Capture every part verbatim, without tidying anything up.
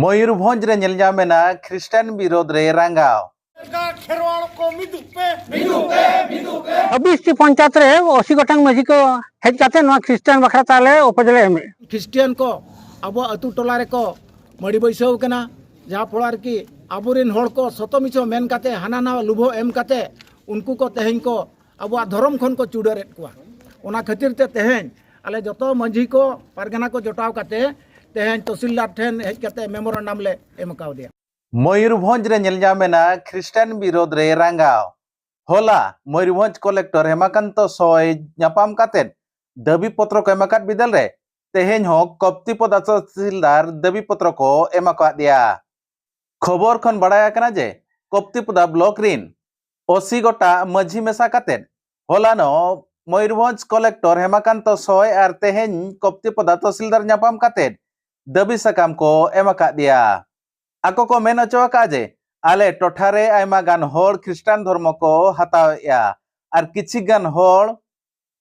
ᱢᱚᱭᱩᱨᱵᱷᱚᱸᱡᱽ ᱨᱮ ᱧᱮᱞ ᱧᱟᱢ ᱮᱱᱟ ᱠᱷᱨᱤᱥᱴᱟᱱ ᱵᱤᱨᱳᱫᱷ ᱨᱮ ᱨᱟᱸᱜᱟᱣ᱾ ᱠᱷᱮᱨᱣᱟᱲ ᱠᱚ ᱢᱤᱫᱩᱜ ᱯᱮ᱾ ᱪᱷᱟᱵᱵᱤᱥ ᱴᱤ ᱯᱚᱧᱪᱟᱭᱮᱛ ᱨᱮ ᱟᱥᱤ ᱜᱚᱴᱟᱝ ᱢᱟᱹᱡᱷᱤ ᱠᱚ ᱦᱮᱡ ᱠᱟᱛᱮ ᱱᱚᱣᱟ ᱠᱷᱨᱤᱥᱴᱟᱱ ᱵᱟᱠᱷᱨᱟ ᱛᱟᱞᱮ ᱩᱯᱟᱹᱡ ᱞᱮ ᱮᱢᱮᱫ᱾ ᱠᱷᱨᱤᱥᱴᱤᱭᱟᱱ ᱠᱚ ᱟᱵᱚ ᱟᱹᱛᱩ ᱴᱚᱞᱟ ᱨᱮᱠᱚ ᱢᱟᱹᱲᱤ ᱵᱟᱹᱭᱥᱟᱹᱣ ᱠᱟᱱᱟ, ᱡᱟᱦᱟᱸ ᱯᱷᱚᱲᱟ ᱨᱮᱠᱤ ᱟᱵᱚᱨᱮᱱ ᱦᱚᱲ ᱠᱚ ᱥᱚᱛᱚ ᱢᱤᱪᱷᱚ ᱢᱮᱱ ᱠᱟᱛᱮ ᱦᱟᱱᱟ ᱱᱟᱣᱟ ᱞᱩᱵᱷᱚ ᱮᱢ ᱠᱟᱛᱮ ᱩᱱᱠᱩ ᱠᱚ ᱛᱮᱦᱮᱧ ᱠᱚ ᱟᱵᱚᱣᱟᱜ ᱫᱷᱚᱨᱚᱢ ᱠᱷᱚᱱ ᱠᱚ ᱪᱩᱰᱟᱹᱨᱮᱫ ᱠᱚᱣᱟ᱾ ᱚᱱᱟ ᱠᱷᱟᱹᱛᱤᱨ ᱛᱮ ᱛᱮᱦᱮᱧ ᱟᱞᱮ ᱡᱚᱛᱚ ᱢᱟᱹᱡᱷᱤ ᱠᱚ ᱯᱟᱨᱜᱟᱱᱟ ᱠᱚ ᱡᱚᱴᱟᱣ ᱠᱟᱛᱮ ᱛᱮᱦᱮᱧ ᱛᱚᱦᱥᱤᱞᱫᱟᱨ ᱴᱷᱮᱱ ᱦᱮᱡ ᱠᱟᱛᱮ ᱢᱮᱢᱳᱨᱟᱱᱰᱟᱢ ᱞᱮ ᱮᱢ ᱠᱟᱣᱫᱮᱭᱟ᱾ ᱢᱚᱭᱩᱨᱵᱷᱚᱸᱡᱽ ᱨᱮ ᱧᱮᱞ ᱧᱟᱢ ᱮᱱᱟ ᱠᱷᱨᱤᱥᱴᱟᱱ ᱵᱤᱨᱳᱫᱷ ᱨᱮ ᱨᱟᱸᱜᱟᱣ᱾ ᱦᱚᱞᱟ ᱢᱚᱭᱩᱨᱵᱷᱚᱸᱡᱽ ᱠᱚᱞᱮᱠᱴᱚᱨ ᱦᱮᱢᱟᱠᱟᱱᱛᱚ ᱥᱚᱭ ᱧᱟᱯᱟᱢ ᱠᱟᱛᱮ ᱫᱟᱹᱵᱤ ᱯᱚᱛᱨᱚ ᱠᱚ ᱮᱢ ᱟᱠᱟᱫ ᱵᱤᱫᱟᱹᱞ ᱨᱮ ᱛᱮᱦᱮᱧ ᱦᱚᱸ ᱠᱚᱯᱛᱤᱯᱚᱫᱟ ᱛᱚᱦᱥᱤᱞᱫᱟᱨ ᱫᱟᱹᱵᱤ ᱯᱚᱛᱨᱚ ᱠᱚ ᱮᱢ ᱟᱠᱟᱫ ᱫᱮᱭᱟ᱾ ᱠᱷᱚᱵᱚᱨ ᱠᱷᱚᱱ ᱵᱟᱲᱟᱭ ᱟᱠᱟᱱᱟ ᱡᱮ ᱠᱚᱯᱛᱤᱯᱚᱫᱟ ᱵᱞᱚᱠ ᱨᱤᱱ ᱟᱥᱤ ᱜᱚᱴᱟᱝ ᱢᱟᱹᱡᱷᱤ ᱢᱮᱥᱟ ᱠᱟᱛᱮ ᱦᱚᱞᱟᱱᱚᱜ ᱢᱚᱭᱩᱨᱵᱷᱚᱸᱡᱽ ᱠᱚᱞᱮᱠᱴᱚᱨ ᱦᱮᱢᱟᱠᱟᱱᱛᱚ ᱥᱚᱭ ᱟᱨ ᱛᱮᱦᱮᱧ ᱠᱚᱯᱛᱤᱯᱚᱫᱟ ᱛᱚᱦᱥᱤᱞᱫᱟᱨ ᱧᱟᱯᱟᱢ ᱠᱟᱛᱮ ᱫᱟᱹᱵᱤ ᱥᱟᱠᱟᱢ ᱠᱚ ᱮᱢ ᱟᱠᱟᱫ ᱫᱮᱭᱟ᱾ ᱟᱠᱚ ᱠᱚ ᱢᱮᱱ ᱦᱚᱪᱚ ᱟᱠᱟᱫᱼᱟ ᱡᱮ ᱟᱞᱮ ᱴᱚᱴᱷᱟ ᱨᱮ ᱟᱭᱢᱟ ᱜᱟᱱ ᱦᱚᱲ ᱠᱷᱨᱤᱥᱴᱟᱱ ᱫᱷᱚᱨᱢᱚ ᱠᱚ ᱦᱟᱛᱟᱣᱮᱫᱼᱟ ᱟᱨ ᱠᱤᱪᱷᱤ ᱜᱟᱱ ᱦᱚᱲ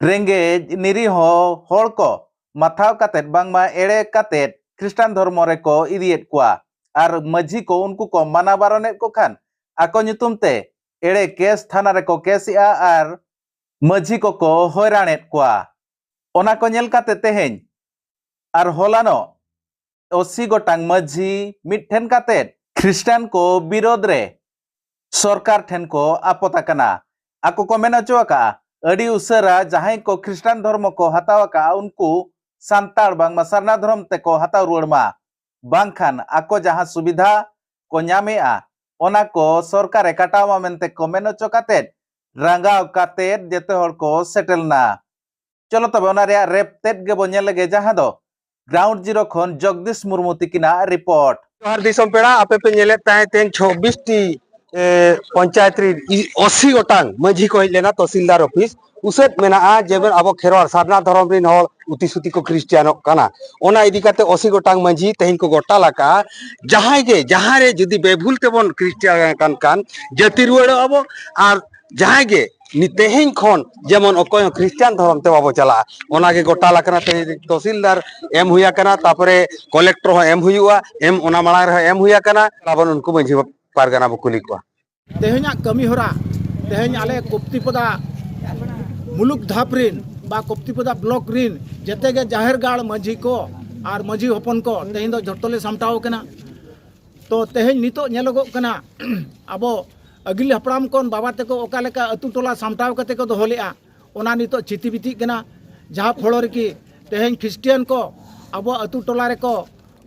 ᱨᱮᱸᱜᱮᱡ ᱱᱤᱨᱤᱦᱚ ᱦᱚᱲ ᱠᱚ ᱢᱟᱛᱷᱟᱣ ᱠᱟᱛᱮ ᱵᱟᱝᱢᱟ ᱮᱲᱮ ᱠᱟᱛᱮ ᱠᱷᱨᱤᱥᱴᱟᱱ ᱫᱷᱚᱨᱢᱚ ᱨᱮᱠᱚ ᱤᱫᱤᱭᱮᱫ ᱠᱚᱣᱟ ᱟᱨ ᱢᱟᱹᱡᱷᱤ ᱠᱚ ᱩᱱᱠᱩ ᱠᱚ ᱢᱟᱱᱟ ᱵᱟᱨᱚᱱᱮᱫ ᱠᱚ ᱠᱷᱟᱱ ᱟᱠᱚ ᱧᱩᱛᱩᱢ ᱛᱮ ᱮᱲᱮ ᱠᱮᱥ ᱛᱷᱟᱱᱟ ᱨᱮᱠᱚ ᱠᱮᱥᱮᱫᱼᱟ ᱟᱨ ᱢᱟᱹᱡᱷᱤ ᱠᱚᱠᱚ ᱦᱚᱭᱨᱟᱱᱮᱫ ᱠᱚᱣᱟ᱾ ᱚᱱᱟ ᱠᱚ ᱧᱮᱞ ᱠᱟᱛᱮ ᱛᱮᱦᱮᱧ ᱟᱨ ᱦᱚᱞᱟᱱᱚᱜ ᱟᱥᱤ ᱜᱚᱴᱟᱝ ᱢᱟᱹᱡᱷᱤ ᱢᱤᱫ ᱴᱷᱮᱱ ᱠᱟᱛᱮ ᱠᱷᱨᱤᱥᱴᱟᱱ ᱠᱚ ᱵᱤᱨᱳᱫᱷ ᱨᱮ ᱥᱚᱨᱠᱟᱨ ᱴᱷᱮᱱ ᱠᱚ ᱟᱯᱚᱛ ᱟᱠᱟᱱᱟ᱾ ᱟᱠᱚ ᱠᱚ ᱢᱮᱱ ᱦᱚᱪᱚ ᱟᱠᱟᱫᱼᱟ, ᱟᱹᱰᱤ ᱩᱥᱟᱹᱨᱟ ᱡᱟᱦᱟᱸᱭ ᱠᱚ ᱠᱷᱨᱤᱥᱴᱟᱱ ᱫᱷᱚᱨᱢᱚ ᱠᱚ ᱦᱟᱛᱟᱣ ᱟᱠᱟᱫᱼᱟ ᱩᱱᱠᱩ ᱥᱟᱱᱛᱟᱲ ᱵᱟᱝᱢᱟ ᱥᱟᱨᱱᱟ ᱫᱷᱚᱨᱚᱢ ᱛᱮᱠᱚ ᱦᱟᱛᱟᱣ ᱨᱩᱣᱟᱹᱲ ᱢᱟ, ᱵᱟᱝᱠᱷᱟᱱ ᱟᱠᱚ ᱡᱟᱦᱟᱸ ᱥᱩᱵᱤᱫᱷᱟ ᱠᱚ ᱧᱟᱢᱮᱫᱼᱟ ᱚᱱᱟ ᱠᱚ ᱥᱚᱨᱠᱟᱨᱮ ᱠᱟᱴᱟᱣ ᱢᱟ ᱢᱮᱱᱛᱮ ᱠᱚ ᱢᱮᱱ ᱦᱚᱪᱚ ᱠᱟᱛᱮ ᱨᱟᱸᱜᱟᱣ ᱠᱟᱛᱮ ᱡᱮᱛᱮ ᱦᱚᱲ ᱠᱚ ᱥᱮᱴᱮᱨ ᱞᱮᱱᱟ᱾ ᱪᱚᱞᱚ ᱛᱚᱵᱮ ᱚᱱᱟ ᱨᱮᱭᱟᱜ ᱨᱮᱯ ᱛᱮᱫ ᱜᱮᱵᱚ ᱧᱮᱞ ᱞᱮᱜᱮ, ᱡᱟᱦᱟᱸ ᱫᱚ ᱜᱨᱟᱣᱩᱱᱰ ᱡᱤᱨᱳ ᱠᱷᱚᱱ ᱡᱚᱜᱽᱫᱤᱥ ᱢᱩᱨᱢᱩ ᱛᱤᱠᱤᱱᱟᱜ ᱨᱤᱯᱳᱨᱴ᱾ ᱡᱚᱦᱟᱨ ᱫᱤᱥᱚᱢ ᱯᱮᱲᱟ, ᱟᱯᱮ ᱯᱮ ᱧᱮᱞᱮᱫ ᱛᱟᱦᱮᱸ ᱛᱮᱦᱮᱧ ᱪᱷᱚᱵᱵᱤᱥ ᱴᱤ ᱮ, ᱯᱚᱧᱪᱟᱭᱮᱛ ᱨᱮ ᱟᱥᱤ ᱜᱚᱴᱟᱝ ᱢᱟᱹᱡᱷᱤ ᱠᱚ ᱦᱮᱡ ᱞᱮᱱᱟ ᱛᱚᱦᱥᱤᱞᱫᱟᱨ ᱚᱯᱷᱤᱥ᱾ ᱩᱥᱟᱹᱫ ᱢᱮᱱᱟᱜᱼᱟ ᱡᱮ ᱟᱵᱚ ᱠᱷᱮᱨᱣᱟᱲ ᱥᱟᱨᱱᱟ ᱫᱷᱚᱨᱚᱢ ᱨᱮᱱ ᱦᱚᱲ ᱩᱛᱤ ᱥᱩᱛᱤ ᱠᱚ ᱠᱷᱨᱤᱥᱴᱤᱭᱟᱱᱚᱜ ᱠᱟᱱᱟ᱾ ᱚᱱᱟ ᱤᱫᱤ ᱠᱟᱛᱮ ᱟᱥᱤ ᱜᱚᱴᱟᱝ ᱢᱟᱹᱡᱷᱤ ᱛᱮᱦᱮᱧ ᱠᱚ ᱜᱚᱴᱟ ᱞᱟᱠᱟᱜᱼᱟ, ᱡᱟᱦᱟᱸᱭ ᱜᱮ ᱡᱟᱦᱟᱸ ᱨᱮ ᱡᱩᱫᱤ ᱵᱮᱵᱷᱩᱞ ᱛᱮᱵᱚᱱ ᱠᱷᱨᱤᱥᱴᱤᱭᱟᱱ ᱟᱠᱟᱱ ᱠᱷᱟᱱ ᱡᱟᱹᱛᱤ ᱨᱩᱣᱟᱹᱲᱚᱜ ᱟᱵᱚ, ᱟᱨ ᱡᱟᱦᱟᱸᱭ ᱜᱮ ᱱᱤ-, ᱛᱮᱦᱮᱧ ᱠᱷᱚᱱ ᱡᱮᱢᱚᱱ ᱚᱠᱚᱭ ᱦᱚᱸ ᱠᱷᱨᱤᱥᱴᱟᱱ ᱫᱷᱚᱨᱚᱢ ᱛᱮ ᱵᱟᱵᱚ ᱪᱟᱞᱟᱜᱼᱟ᱾ ᱚᱱᱟᱜᱮ ᱜᱚᱴᱟ ᱟᱠᱟᱱᱟ᱾ ᱛᱮᱦᱮᱧ ᱛᱚᱦᱥᱤᱞᱫᱟᱨ ᱮᱢ ᱦᱩᱭ ᱟᱠᱟᱱᱟ, ᱛᱟᱨᱯᱚᱨᱮ ᱠᱚᱞᱮᱠᱴᱚᱨ ᱦᱚᱸ ᱮᱢ ᱦᱩᱭᱩᱜᱼᱟ, ᱮᱢ, ᱚᱱᱟ ᱢᱟᱲᱟᱝ ᱨᱮᱦᱚᱸ ᱮᱢ ᱦᱩᱭ ᱟᱠᱟᱱᱟ᱾ ᱟᱵᱚ ᱩᱱᱠᱩ ᱢᱟᱹᱡᱷᱤ ᱯᱟᱨᱜᱟᱱᱟ ᱵᱚ ᱠᱩᱞᱤ ᱠᱚᱣᱟ᱾ ᱛᱮᱦᱮᱧᱟᱜ ᱠᱟᱹᱢᱤ ᱦᱚᱨᱟ, ᱛᱮᱦᱮᱧ ᱟᱞᱮ ᱠᱚᱯᱛᱤᱯᱚᱫᱟ ᱢᱩᱞᱩᱠ ᱫᱷᱟᱯ ᱨᱤᱱ ᱵᱟ ᱠᱚᱯᱛᱤᱯᱚᱫᱟ ᱵᱞᱚᱠ ᱨᱤᱱ ᱡᱮᱛᱮ ᱜᱮ ᱡᱟᱦᱮᱨ ᱜᱟᱲ ᱢᱟᱹᱡᱷᱤ ᱠᱚ ᱟᱨ ᱢᱟᱹᱡᱷᱤ ᱦᱚᱯᱚᱱ ᱠᱚ ᱛᱮᱦᱮᱧ ᱫᱚ ᱡᱷᱚᱛᱚ ᱞᱮ ᱥᱟᱢᱴᱟᱣ ᱟᱠᱟᱱᱟ᱾ ᱛᱚ ᱛᱮᱦᱮᱧ ᱱᱤᱛᱚᱜ ᱧᱮᱞᱚᱜᱚᱜ ᱠᱟᱱᱟ, ᱟᱵᱚ ᱟᱹᱜᱤᱞ ᱦᱟᱯᱲᱟᱢ ᱠᱷᱚᱱ ᱵᱟᱵᱟ ᱛᱟᱠᱚ ᱚᱠᱟ ᱞᱮᱠᱟ ᱟᱹᱛᱩ ᱴᱚᱞᱟ ᱥᱟᱢᱴᱟᱣ ᱠᱟᱛᱮ ᱠᱚ ᱫᱚᱦᱚ ᱞᱮᱜᱼᱟ, ᱚᱱᱟ ᱱᱤᱛᱚᱜ ᱪᱷᱤᱛᱤ ᱵᱤᱛᱤᱜ ᱠᱟᱱᱟ᱾ ᱡᱟᱦᱟᱸ ᱯᱷᱚᱲᱚ ᱨᱮᱠᱤ ᱛᱮᱦᱮᱧ ᱠᱷᱨᱤᱥᱴᱤᱭᱟᱱ ᱠᱚ ᱟᱵᱚ ᱟᱹᱛᱩ ᱴᱚᱞᱟ ᱨᱮᱠᱚ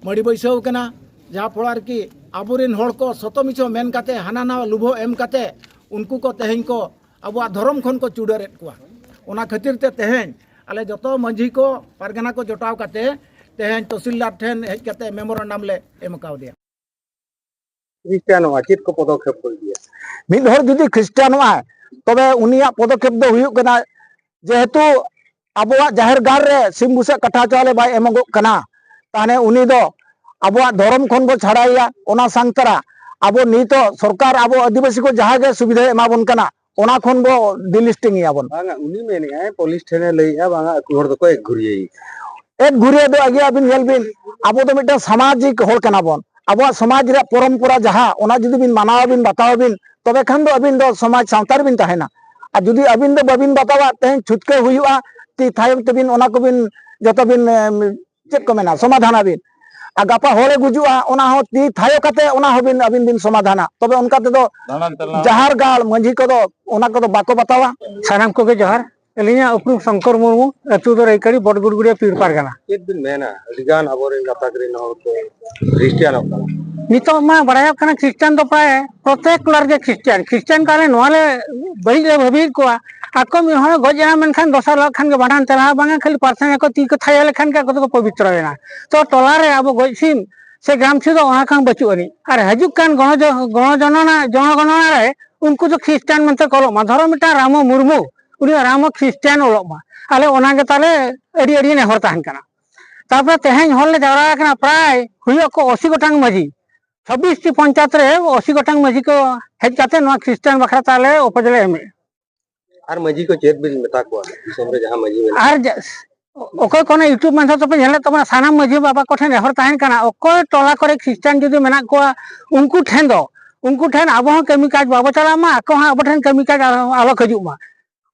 ᱢᱟᱹᱲᱤ ᱵᱟᱹᱭᱥᱟᱹᱣ ᱠᱟᱱᱟ, ᱡᱟᱦᱟᱸ ᱯᱷᱚᱲᱚ ᱨᱮᱠᱤ ᱟᱵᱚᱨᱮᱱ ᱦᱚᱲ ᱠᱚ ᱥᱚᱛᱚ ᱢᱤᱪᱷᱚ ᱢᱮᱱ ᱠᱟᱛᱮ, ᱦᱟᱱᱟ ᱱᱟᱣᱟ ᱞᱩᱵᱷᱚ ᱮᱢ ᱠᱟᱛᱮ ᱩᱱᱠᱩ ᱠᱚ ᱛᱮᱦᱮᱧ ᱠᱚ ᱟᱵᱚᱣᱟᱜ ᱫᱷᱚᱨᱚᱢ ᱠᱷᱚᱱ ᱠᱚ ᱪᱩᱰᱟᱹᱨᱮᱫ ᱠᱚᱣᱟ᱾ ᱚᱱᱟ ᱠᱷᱟᱹᱛᱤᱨ ᱛᱮ ᱛᱮᱦᱮᱧ ᱟᱞᱮ ᱡᱚᱛᱚ ᱢᱟᱹᱡᱷᱤ ᱠᱚ, ᱯᱟᱨᱜᱟᱱᱟ ᱠᱚ ᱡᱚᱴᱟᱣ ᱠᱟᱛᱮ ᱛᱮᱦᱮᱧ ᱛᱚᱦᱥᱤᱞᱫᱟᱨ ᱴᱷᱮᱱ ᱦᱮᱡ ᱠᱟᱛᱮ ᱢᱮᱢᱳᱨᱟᱱᱰᱟᱢ ᱞᱮ ᱮᱢ ᱠᱟᱣᱫᱮᱭᱟ᱾ ᱠᱷᱨᱤᱥᱴᱟᱱᱚᱜᱼᱟ, ᱪᱮᱫ ᱠᱚ ᱯᱚᱫᱚᱠᱷᱮᱯ ᱠᱚ ᱤᱫᱤᱭᱟ? ᱢᱤᱫ ᱦᱚᱲ ᱡᱩᱫᱤ ᱠᱷᱨᱤᱥᱴᱟᱱᱚᱜᱼᱟᱭ, ᱛᱚᱵᱮ ᱩᱱᱤᱭᱟᱜ ᱯᱚᱫᱚᱠᱷᱮᱯ ᱫᱚ ᱦᱩᱭᱩᱜ ᱠᱟᱱᱟ, ᱡᱮᱦᱮᱛᱩ ᱟᱵᱚᱣᱟᱜ ᱡᱟᱦᱮᱨ ᱜᱟᱲ ᱨᱮ ᱥᱤᱢ ᱵᱩᱥᱟᱹᱜ ᱠᱟᱴᱷᱟ ᱪᱟᱣᱞᱮ ᱵᱟᱭ ᱮᱢᱚᱜᱚᱜ ᱠᱟᱱᱟ, ᱛᱟᱦᱚᱞᱮ ᱩᱱᱤ ᱫᱚ ᱟᱵᱚᱣᱟᱜ ᱫᱷᱚᱨᱚᱢ ᱠᱷᱚᱱ ᱵᱚ ᱪᱷᱟᱲᱟᱭᱮᱭᱟ᱾ ᱚᱱᱟ ᱥᱟᱝᱛᱟᱨᱟ ᱟᱵᱚ ᱱᱤᱛᱚᱜ ᱥᱚᱨᱠᱟᱨ ᱟᱵᱚ ᱟᱹᱫᱤᱵᱟᱹᱥᱤ ᱠᱚ ᱡᱟᱦᱟᱸ ᱜᱮ ᱥᱩᱵᱤᱫᱷᱟᱭ ᱮᱢᱟ ᱵᱚᱱ ᱠᱟᱱᱟ, ᱚᱱᱟ ᱠᱷᱚᱱ ᱵᱚ delisting ᱮᱭᱟ ᱵᱚᱱ᱾ ᱵᱟᱝᱟ, ᱩᱱᱤ ᱢᱮᱱᱮᱜᱼᱟᱭ, ᱯᱩᱞᱤᱥ ᱴᱷᱮᱱᱮ ᱞᱟᱹᱭᱮᱜᱼᱟ, ᱵᱟᱝᱟ, ᱟᱹᱠᱩ ᱦᱚᱲ ᱫᱚᱠᱚ ᱮᱠ ᱜᱷᱩᱨᱤᱭᱟᱹᱭ᱾ ᱮᱠ ᱜᱷᱩᱨᱤᱭᱟᱹ ᱫᱚ ᱟᱜᱮ ᱟᱹᱵᱤᱱ ᱧᱮᱞ ᱵᱤᱱ, ᱟᱵᱚ ᱫᱚ ᱢᱤᱫᱴᱟᱝ ᱥᱟᱢᱟᱡᱤᱠ ᱦᱚᱲ ᱠᱟᱱᱟ ᱵᱚᱱ᱾ ᱟᱵᱚᱣᱟᱜ ᱥᱚᱢᱟᱡᱽ ᱨᱮᱭᱟᱜ ᱯᱚᱨᱚᱢᱯᱚᱨᱟ ᱡᱟᱦᱟᱸ, ᱚᱱᱟ ᱡᱩᱫᱤ ᱵᱤᱱ ᱢᱟᱱᱟᱣ ᱟᱵᱤᱱ, ᱵᱟᱛᱟᱣ ᱟᱵᱤᱱ, ᱛᱚᱵᱮ ᱠᱷᱟᱱ ᱫᱚ ᱟᱹᱵᱤᱱ ᱫᱚ ᱥᱚᱢᱟᱡᱽ ᱥᱟᱶᱛᱟ ᱨᱮᱵᱤᱱ ᱛᱟᱦᱮᱱᱟ᱾ ᱟᱨ ᱡᱩᱫᱤ ᱟᱹᱵᱤᱱ ᱫᱚ ᱵᱟᱹᱵᱤᱱ ᱵᱟᱛᱟᱣᱟ, ᱛᱮᱦᱮᱧ ᱪᱷᱩᱴᱠᱟᱹᱣ ᱦᱩᱭᱩᱜᱼᱟ, ᱛᱤ ᱛᱟᱭᱚᱢ ᱛᱮᱵᱤᱱ ᱚᱱᱟ ᱠᱚᱵᱤᱱ ᱡᱚᱛᱚ ᱵᱤᱱ, ᱮᱢ, ᱪᱮᱫ ᱠᱚ ᱢᱮᱱᱟ, ᱥᱚᱢᱟᱫᱷᱟᱱ ᱟᱵᱤᱱ᱾ ᱟᱨ ᱜᱟᱯᱟ ᱦᱚᱲᱮ ᱜᱩᱡᱩᱜᱼᱟ, ᱚᱱᱟ ᱦᱚᱸ ᱛᱤ ᱛᱷᱟᱭᱚ ᱠᱟᱛᱮ ᱚᱱᱟ ᱦᱚᱸᱵᱤᱱ, ᱟᱹᱵᱤᱱ ᱵᱤᱱ ᱥᱚᱢᱟᱫᱷᱟᱱᱟ᱾ ᱛᱚᱵᱮ ᱚᱱᱠᱟ ᱛᱮᱫᱚ ᱵᱷᱟᱸᱰᱟᱱ ᱛᱮᱞᱟ᱾ ᱡᱟᱦᱮᱨ ᱜᱟᱲ ᱢᱟᱹᱡᱷᱤ ᱠᱚᱫᱚ ᱚᱱᱟ ᱠᱚᱫᱚ ᱵᱟᱠᱚ ᱵᱟᱛᱟᱣᱟ᱾ ᱥᱟᱱᱟᱢ ᱠᱚᱜᱮ ᱡᱚᱦᱟᱨ᱾ ᱟᱹᱞᱤᱧᱟᱜ ᱩᱯᱨᱩᱢ ᱥᱚᱝᱠᱚᱨ ᱢᱩᱨᱢᱩ, ᱟᱹᱛᱩ ᱫᱚ ᱨᱟᱹᱭᱠᱟᱹᱲᱤ, ᱵᱚᱰᱜᱩᱰᱜᱩᱲᱤᱭᱟᱹ, ᱯᱤᱲ ᱯᱟᱨᱜᱟᱱᱟ᱾ ᱪᱮᱫ ᱵᱤᱱ ᱢᱮᱱᱟ, ᱟᱹᱰᱤ ᱜᱟᱱ ᱟᱵᱚᱨᱮᱱ ᱜᱟᱛᱟᱠ ᱨᱮᱱ ᱦᱚᱲ ᱠᱚ ᱠᱷᱨᱤᱥᱴᱤᱭᱟᱱᱚᱜ ᱠᱟᱱᱟ? ᱱᱤᱛᱚᱜ ᱢᱟ ᱵᱟᱲᱟᱭᱚᱜ ᱠᱟᱱᱟ, ᱠᱷᱨᱤᱥᱴᱟᱱ ᱫᱚ ᱯᱨᱟᱭ ᱯᱨᱚᱛᱮᱠ ᱴᱚᱞᱟ ᱨᱮᱜᱮ ᱠᱷᱨᱤᱥᱴᱟᱱ᱾ ᱠᱷᱨᱤᱥᱴᱟᱱ ᱠᱚ ᱟᱞᱮ ᱱᱚᱣᱟ ᱞᱮ ᱵᱟᱹᱲᱤᱡ ᱞᱮ ᱵᱷᱟᱹᱵᱤᱭᱮᱫ ᱠᱚᱣᱟ᱾ ᱟᱠᱚ ᱢᱤᱫ ᱦᱚᱲ ᱜᱚᱡ ᱮᱱᱟ, ᱢᱮᱱᱠᱷᱟᱱ ᱫᱚᱥᱟᱨ ᱦᱤᱞᱳᱜ ᱠᱷᱟᱱ ᱜᱮ ᱵᱷᱟᱸᱰᱟᱱ ᱪᱟᱞᱟᱣ, ᱵᱟᱝᱟ ᱠᱷᱟᱹᱞᱤ ᱯᱟᱨᱥᱟᱱ ᱟᱠᱚ ᱛᱤ ᱠᱚ ᱛᱷᱟᱭᱚ ᱞᱮᱠᱷᱟᱱ ᱜᱮ ᱟᱠᱚ ᱫᱚᱠᱚ ᱯᱚᱵᱤᱛᱨᱚᱭᱮᱱᱟ᱾ ᱛᱚ ᱴᱚᱞᱟ ᱨᱮ ᱟᱵᱚ ᱜᱚᱡ ᱥᱤᱢ ᱥᱮ ᱜᱨᱟᱢ ᱥᱤᱢ ᱫᱚ ᱚᱱᱟ ᱠᱷᱚᱱ ᱵᱟᱹᱪᱩᱜ ᱟᱹᱱᱤᱡ᱾ ᱟᱨ ᱦᱤᱡᱩᱜ ᱠᱟᱱ ᱜᱚᱬᱚ ᱡᱚ-, ᱜᱚᱬᱚ ᱡᱚᱱᱚᱱᱟ, ᱡᱚᱱᱚᱜᱚᱱᱚᱱᱟ ᱨᱮ ᱩᱱᱠᱩ ᱫᱚ ᱠᱷᱨᱤᱥᱴᱟᱱ ᱢᱮᱱᱛᱮ ᱠᱚ ᱚᱞᱚᱜ ᱢᱟ᱾ ᱫᱷᱚᱨᱚ ᱢᱤᱫᱴᱟᱝ ᱨᱟᱢᱚ ᱢᱩᱨᱢᱩ, ᱩᱱᱤ ᱨᱟᱢᱚ ᱠᱷᱨᱤᱥᱴᱟᱱ ᱚᱞᱚᱜ ᱢᱟ᱾ ᱟᱞᱮ ᱚᱱᱟ ᱜᱮ ᱛᱟᱞᱮ ᱟᱹᱰᱤ, ᱟᱹᱰᱤ ᱱᱮᱦᱚᱨ ᱛᱟᱦᱮᱱ ᱠᱟᱱᱟ᱾ ᱛᱟᱨᱯᱚᱨᱮ ᱛᱮᱦᱮᱧ ᱦᱚᱲ ᱞᱮ ᱡᱟᱣᱨᱟ ᱟᱠᱟᱱᱟ, ᱯᱨᱟᱭ ᱦᱩᱭᱩᱜ ᱟᱠᱚ ᱟᱥᱤ ᱜᱚᱴᱟᱝ ᱢᱟᱹᱡᱷᱤ᱾ ᱪᱷᱟᱵᱵᱤᱥ ᱴᱤ ᱯᱚᱧᱪᱟᱭᱮᱛ ᱨᱮ ᱟᱥᱤ ᱜᱚᱴᱟᱝ ᱢᱟᱹᱡᱷᱤ ᱠᱚ ᱦᱮᱡ ᱠᱟᱛᱮ ᱱᱚᱣᱟ ᱠᱷᱨᱤᱥᱴᱟᱱ ᱵᱟᱠᱷᱨᱟ ᱛᱮ ᱟᱞᱮ ᱩᱯᱟᱹᱡ ᱞᱮ ᱮᱢᱮᱫᱼᱟ᱾ ᱟᱨ ᱢᱟᱹᱡᱷᱤ ᱠᱚ ᱪᱮᱫ ᱵᱤᱱ ᱢᱮᱛᱟ ᱠᱚᱣᱟ, ᱫᱤᱥᱚᱢ ᱨᱮ ᱡᱟᱦᱟᱸ ᱢᱟᱹᱡᱷᱤ ᱢᱮᱱᱟᱜ ᱟᱨ ᱡᱟ-, ᱚᱠᱚᱭ ᱠᱚ ᱚᱱᱟ YouTube ᱢᱟᱫᱽᱫᱷᱚᱢ ᱛᱮᱯᱮ ᱧᱮᱞᱮᱫ ᱛᱟᱵᱚᱱᱟ, ᱥᱟᱱᱟᱢ ᱢᱟᱹᱡᱷᱤ ᱵᱟᱵᱟ ᱠᱚᱴᱷᱮᱱ ᱱᱮᱦᱚᱨ ᱛᱟᱦᱮᱱ ᱠᱟᱱᱟ, ᱚᱠᱚᱭ ᱴᱚᱞᱟ ᱠᱚᱨᱮ ᱠᱷᱨᱤᱥᱴᱟᱱ ᱡᱩᱫᱤ ᱢᱮᱱᱟᱜ ᱠᱚᱣᱟ, ᱩᱱᱠᱩ ᱴᱷᱮᱱ ᱫᱚ, ᱩᱱᱠᱩ ᱴᱷᱮᱱ ᱟᱵᱚ ᱦᱚᱸ ᱠᱟᱹᱢᱤ ᱠᱟᱡᱽ ᱵᱟᱵᱚ ᱪᱟᱞᱟᱜ ᱢᱟ, ᱟᱠᱚ ᱦᱚᱸ ᱟᱵᱚ ᱴᱷᱮᱱ ᱠᱟᱹᱢᱤ ᱠᱟᱡᱽ ᱟᱞᱚ, ᱟᱞᱚ ᱠᱚ ᱦᱤᱡᱩᱜ ᱢᱟ᱾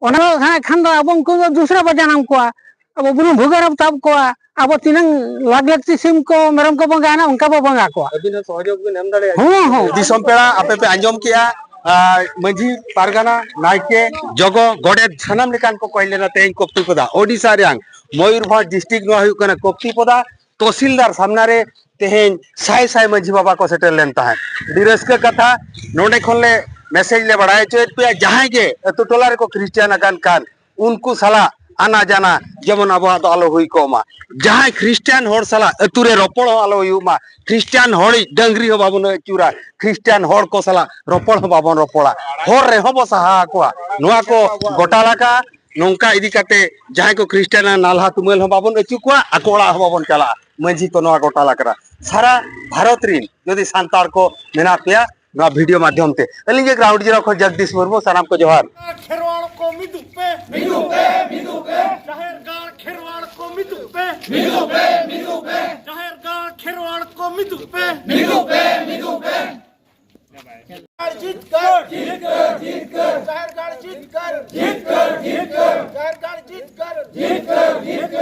ᱚᱱᱟ ᱫᱚ ᱦᱟᱸᱜ ᱠᱷᱟᱱ ᱫᱚ ᱟᱵᱚ ᱩᱱᱠᱩ ᱫᱚ ᱫᱩᱥᱨᱟᱹ ᱵᱚ ᱡᱟᱱᱟᱢ ᱠᱚᱣᱟ, ᱟᱵᱚ ᱵᱩᱞᱩᱝ ᱵᱷᱩᱜᱟᱹᱜ ᱨᱮᱵᱚ ᱛᱟᱵ ᱠᱚᱣᱟ, ᱟᱵᱚ ᱛᱤᱱᱟᱹᱝ ᱞᱟᱠᱷ ᱞᱟᱹᱠᱛᱤ ᱥᱤᱢ ᱠᱚ ᱢᱮᱨᱚᱢ ᱠᱚ ᱵᱚᱸᱜᱟᱭᱮᱱᱟ, ᱚᱱᱠᱟ ᱵᱚ ᱵᱚᱸᱜᱟ ᱠᱚᱣᱟ᱾ ᱟᱹᱵᱤᱱ ᱦᱚᱸ ᱥᱚᱦᱚᱡᱳᱜᱽ ᱵᱤᱱ ᱮᱢ ᱫᱟᱲᱮᱭᱟᱜᱼᱟ᱾ ᱦᱚᱸ, ᱦᱚᱸ᱾ ᱫᱤᱥᱚᱢ ᱯᱮᱲᱟ, ᱟᱯᱮ ᱯᱮ ᱟᱸᱡᱚᱢ ᱠᱮᱜᱼᱟ, ᱟᱨ ᱢᱟᱹᱡᱷᱤ, ᱯᱟᱨᱜᱟᱱᱟ, ᱱᱟᱭᱠᱮ, ᱡᱚᱜᱚ, ᱜᱚᱰᱮᱛ, ᱥᱟᱱᱟᱢ ᱞᱮᱠᱟᱱ ᱠᱚ ᱠᱚᱭ ᱞᱮᱱᱟ ᱛᱮᱦᱮᱧ ᱠᱚᱯᱛᱤᱯᱚᱫᱟ, ᱳᱰᱤᱥᱟ ᱨᱮᱭᱟᱝ ᱢᱚᱭᱩᱨᱵᱷᱚᱸᱡᱽ ᱰᱤᱥᱴᱨᱤᱠᱴ, ᱱᱚᱣᱟ ᱦᱩᱭᱩᱜ ᱠᱟᱱᱟ ᱠᱚᱯᱛᱤᱯᱚᱫᱟ ᱛᱚᱦᱥᱤᱞᱫᱟᱨ ᱥᱟᱢᱱᱟ ᱨᱮ᱾ ᱛᱮᱦᱮᱧ ᱥᱟᱭ ᱥᱟᱭ ᱢᱟᱹᱡᱷᱤ ᱵᱟᱵᱟ ᱠᱚ ᱥᱮᱴᱮᱨ ᱞᱮᱱ ᱛᱟᱦᱮᱸᱫ᱾ ᱟᱹᱰᱤ ᱨᱟᱹᱥᱠᱟᱹ ᱠᱟᱛᱷᱟ, ᱱᱚᱰᱮ ᱠᱷᱚᱱ ᱞᱮ ᱢᱮᱥᱮᱡᱽ ᱞᱮ ᱵᱟᱲᱟᱭ ᱦᱚᱪᱚᱭᱮᱫ ᱯᱮᱭᱟ, ᱡᱟᱦᱟᱸᱭ ᱜᱮ ᱟᱹᱛᱩ ᱴᱚᱞᱟ ᱨᱮᱠᱚ ᱠᱷᱨᱤᱥᱴᱟᱱ ᱟᱠᱟᱱ ᱠᱷᱟᱱ, ᱩᱱᱠᱩ ᱥᱟᱞᱟᱜ ᱟᱱᱟ ᱡᱟᱱᱟ ᱡᱮᱢᱚᱱ ᱟᱵᱚᱣᱟᱜ ᱫᱚ ᱟᱞᱚ ᱦᱩᱭ ᱠᱚᱜ ᱢᱟ᱾ ᱡᱟᱦᱟᱸᱭ ᱠᱷᱨᱤᱥᱴᱟᱱ ᱦᱚᱲ ᱥᱟᱞᱟᱜ ᱟᱹᱛᱩ ᱨᱮ ᱨᱚᱯᱚᱲ ᱦᱚᱸ ᱟᱞᱚ ᱦᱩᱭᱩᱜ ᱢᱟ᱾ ᱠᱷᱨᱤᱥᱴᱟᱱ ᱦᱚᱲᱤᱡ ᱰᱟᱹᱝᱨᱤ ᱦᱚᱸ ᱵᱟᱵᱚᱱ ᱟᱹᱪᱩᱨᱟ, ᱠᱷᱨᱤᱥᱴᱟᱱ ᱦᱚᱲ ᱠᱚ ᱥᱟᱞᱟᱜ ᱨᱚᱯᱚᱲ ᱦᱚᱸ ᱵᱟᱵᱚᱱ ᱨᱚᱯᱚᱲᱟ, ᱦᱚᱨ ᱨᱮᱦᱚᱸ ᱵᱚ ᱥᱟᱦᱟ ᱟᱠᱚᱣᱟ᱾ ᱱᱚᱣᱟ ᱠᱚ ᱜᱚᱴᱟ ᱞᱟᱠᱟ᱾ ᱱᱚᱝᱠᱟ ᱤᱫᱤ ᱠᱟᱛᱮ ᱡᱟᱦᱟᱸᱭ ᱠᱚ ᱠᱷᱨᱤᱥᱴᱟᱱ ᱱᱟᱞᱦᱟ ᱛᱩᱢᱟᱹᱞ ᱦᱚᱸ ᱵᱟᱵᱚᱱ ᱟᱹᱪᱩ ᱠᱚᱣᱟ, ᱟᱠᱚ ᱚᱲᱟᱜ ᱦᱚᱸ ᱵᱟᱵᱚᱱ ᱪᱟᱞᱟᱜᱼᱟ᱾ ᱢᱟᱹᱡᱷᱤ ᱠᱚ ᱱᱚᱣᱟ ᱜᱚᱴᱟ ᱞᱟᱠᱟ᱾ ᱥᱟᱨᱟ ᱵᱷᱟᱨᱚᱛ ᱨᱤᱱ ᱡᱩᱫᱤ ᱥᱟᱱᱛᱟᱲ ᱠᱚ ᱢᱮᱱᱟᱜ ᱯᱮᱭᱟ, ᱱᱚᱣᱟ ᱵᱷᱤᱰᱤᱭᱳ ᱢᱟᱫᱽᱫᱷᱚᱢ ᱛᱮ᱾ ᱟᱹᱞᱤᱧ ᱜᱮ ᱜᱨᱟᱣᱩᱱᱰ ᱡᱤᱨᱳ ᱠᱷᱚᱱ ᱡᱚᱜᱽᱫᱤᱥ ᱢᱩᱨᱢᱩ, ᱥᱟᱱᱟᱢ ᱠᱚ ᱡᱚᱦᱟᱨ᱾ ᱠᱷᱮᱨᱣᱟᱲ ᱠᱚ ᱢᱤᱫᱩᱜ ᱯᱮ, ᱢᱤᱫᱩᱜ ᱯᱮ, ᱢᱤᱫᱩᱜ ᱯᱮ᱾ ᱡᱟᱦᱮᱨ ᱜᱟᱲ ᱠᱷᱮᱨᱣᱟᱲ ᱠᱚ ᱢᱤᱫᱩᱜ ᱯᱮ, ᱢᱤᱫᱩᱜ ᱯᱮ, ᱢᱤᱫᱩᱜ ᱯᱮ᱾ ᱡᱟᱦᱮᱨ ᱜᱟᱲ ᱠᱷᱮᱨᱣᱟᱲ ᱠᱚ ᱢᱤᱫᱩᱜ ᱯᱮ, ᱢᱤᱫᱩᱜ ᱯᱮ, ᱢᱤᱫᱩᱜ ᱯᱮ᱾ ᱡᱤᱛᱠᱟᱹᱨ, ᱡᱤᱛᱠᱟᱹᱨ, ᱡᱤᱛᱠᱟᱹᱨ᱾ ᱡᱟᱦᱮᱨ ᱜᱟᱲ ᱡᱤᱛᱠᱟᱹᱨ, ᱡᱤᱛᱠᱟᱹᱨ, ᱡᱤᱛᱠᱟᱹᱨ᱾ ᱡᱟᱦᱮᱨ ᱜᱟᱲ ᱡᱤᱛᱠᱟᱹᱨ, ᱡᱤᱛᱠᱟᱹᱨ, ᱡᱤᱛᱠᱟᱹᱨ᱾